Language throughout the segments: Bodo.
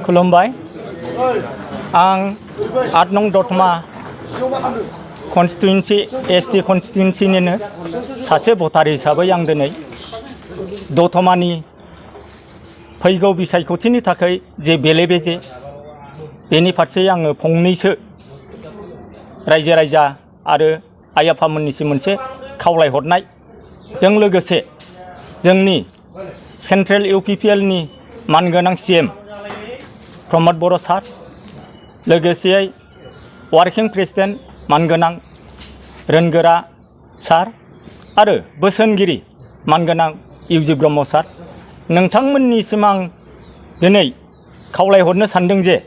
खुलुमबाय आं 8 नं दतमा कन्स्टिट्युएन्सि एसटि कन्स्टिट्युएन्सिनिनो सासे भटार हिसाबै आं दिनै दतमानि फैगौ बिसायख'थिनि थाखाय जे बेले बेजे बेनि फारसे आङो फंनैसो रायजो राजा आरो आइ आफामोननिसिम मोनसे खावलायहरनाय जों लोगोसे जोंनि सेन्ट्रेल इउपिपिएलनि मानगोनां CM प्रमद बर' सार लोगोसे वार्किं प्रेसिडेन्ट मानगोनां रोनगोरा सार आरो बोसोनगिरि मानगोनां इउजि ब्रह्म सार नोंथांमोननिसिम आं दिनै खावलायहरनो सानदों जे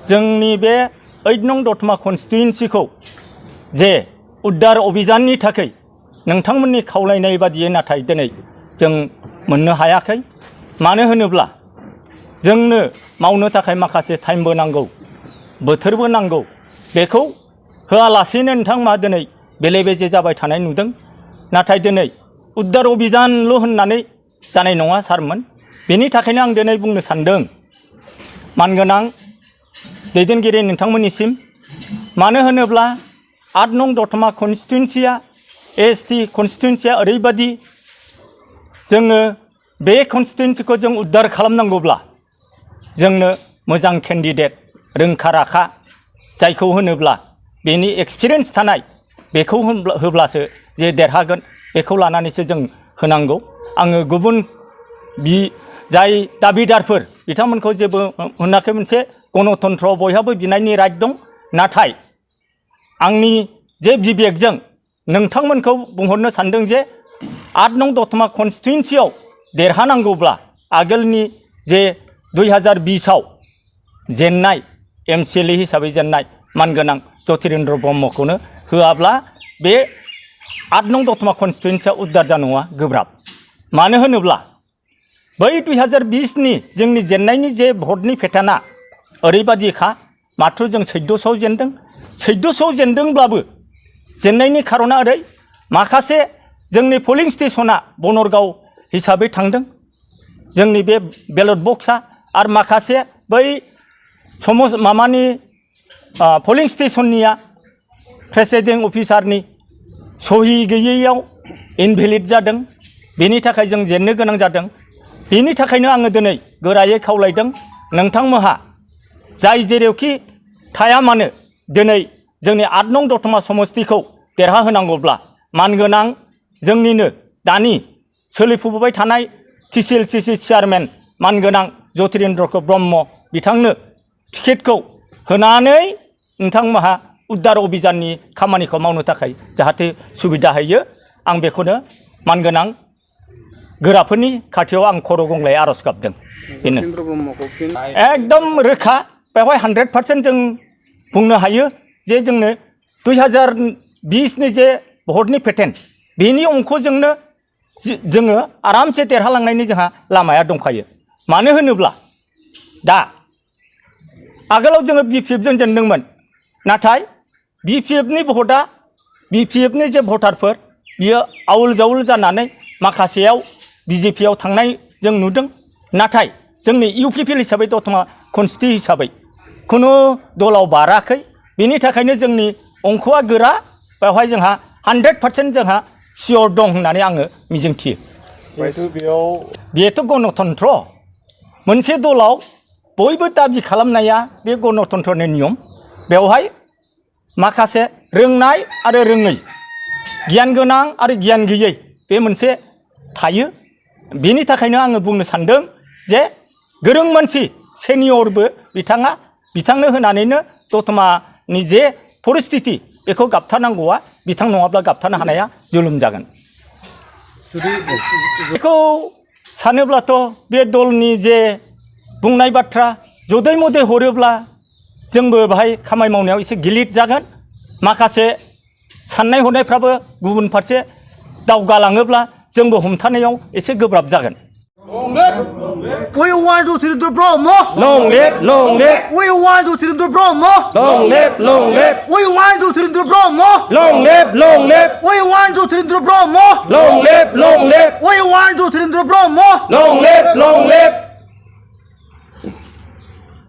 जोंनि बे 8 नं दतमा कन्स्टिट्युएन्सिखौ जे उद्धार अभियाननि थाखाय नोंथांमोननि खावलायनाय बादियै नाथाय दिनै जों मोननो हायाखै मानो होनोब्ला जोंनो मावनो थाखाय माखासे टाइमबो नांगौ बोथोरबो नांगौ बेखौ होआलासेनो नोंथांमोना दिनै बेले बेजे जाबाय थानाय नुदों नाथाय दिनै उद्धार अभियानल' होननानै जानाय नङा सारमोन बेनि थाखायनो आं दिनै बुंनो सानदों मानगोनां दैदेनगिरि नोंथांमोननिसिम मानो होनोब्ला 8 नं दतमा कन्स्टिट्युएन्सिया एसटि कन्स्टिट्युएन्सिया ओरैबादि जोङो बे कन्स्टिट्युएन्सिखौ जों उद्धार खालामनांगौब्ला जोंनो मोजां केन्डिडेट रोंखा राखा जायखौ होनोब्ला बेनि एक्सपिरियेन्स थानाय बेखौ होब्लासो जे देरहागोन बेखौ लानानैसो जों होनांगौ आङो गुबुन जाय दाबिदारफोर बिथांमोनखौ जेबो होनाखै मोनसे गणतन्त्र बयहाबो बिनायनि राइट दं नाथाय आंनि जे बिबेकजों नोंथांमोनखौ बुंहरनो सानदों जे 8 नं दतमा कन्स्टिट्युएन्सियाव देरहानांगौब्ला आगोलनि जे 2020आव जेननाय MCLA हिसाबै जेननाय मानगोनां ज्योतिरेन्द्र ब्रह्मखौनो होआब्ला बे 8 नं दतमा कन्स्टिट्युएन्सिया उद्धार जानाया गोब्राब मानो होनोब्ला बै 2020नि जोंनि जेननायनि जे भटनि पेटार्ना ओरैबादिखा माथ्र जों 1400 जेनदों 1400 जेनदोंब्लाबो जेननायनि खारना ओरै माखासे जोंनि पलिं स्टेशना बनरगाव हिसाबै थांदों जोंनि बे बेलट बक्सआ आरो माखासे बै मामानि पलिं स्टेशननिया प्रेसिडिं अफिसारनि सहि गैयैयाव इनभेलिड जादों बेनि थाखाय जों जेननो गोनां जादों बेनि थाखायनो आङो दिनै गोरायै खावलायदों नोंथांमोनहा जाय जेरावखि थाया मानो दिनै जोंनि 8 नं दतमा समस्तिखौ देरहाहोनांगौब्ला मानगोनां जोंनिनो दानि सोलिफुबाय थानाय TCLCC चेयारमेन मानगोनां ज्योतिरेन्द्र ब्रह्म बिथांनो टिकेटखौ होनानै नोंथांमोनहा उद्धार अभियाननि खामानिखौ मावनो थाखाय जाहाथे सुबिदा होयो आं बेखौनो मानगोनां गोराफोरनि खाथियाव आं खर' गंग्लाय आर'ज गाबदों बेनो एकदम रोखा बेवहाय 100% जों बुंनो हायो जे जोंनो 2020नि जे भटनि पेटार्न बेनि अंकजोंनो जोङो आरामसे देरहालांनायनि जोंहा लामाया दंखायो मानो होनोब्ला दा आगोलाव जोङो BPF जों जेनदोंमोन नाथाय BPFनि भटआ BPFनि जे भटारफोर बियो आउल जाउल जानानै माखासेयाव BJPआव थांनाय जों नुदों नाथाय जोंनि UPPL हिसाबै दतमा कन्स्टि हिसाबै खुनु दलाव बाराखै बेनि थाखायनो जोंनि अंकआ गोरा बेवहाय जोंहा 100% जोंहा सियर दं होननानै आङो मिजिंथियो बेथ' गणतन्त्र मोनसे दलाव बयबो दाबि खालामनाया बे गणतन्त्रनि नियम बेवहाय माखासे रोंनाय आरो रोङै गियान गोनां आरो गियान गैयै बे मोनसे थायो बेनि थाखायनो आङो बुंनो सानदों जे गोरों मानसि सेनियरबो बिथांनो होनानैनो दतमानि जे परिस्थिति बेखौ गाबथानांगौआ बिथां नङाब्ला गाबथानो हानाया जुलुम जागोन बेखौ सानोब्लाथ' बे दलनि जे बुंनाय बाथ्रा जदै मदै हरोब्ला जोंबो बाहाय खामानि मावनायाव एसे गिलिर जागोन माखासे साननाय हनायफ्राबो गुबुन फारसे दावगालाङोब्ला जोंबो हमथानायाव एसे गोब्राब जागोन We want to the Brahma. Long live, long live. We want to the Brahma. Long live, long live. We want to the Brahma. Long live, long live. We want to the Brahma. Long live, long live. We want to the Brahma. Long live, long live.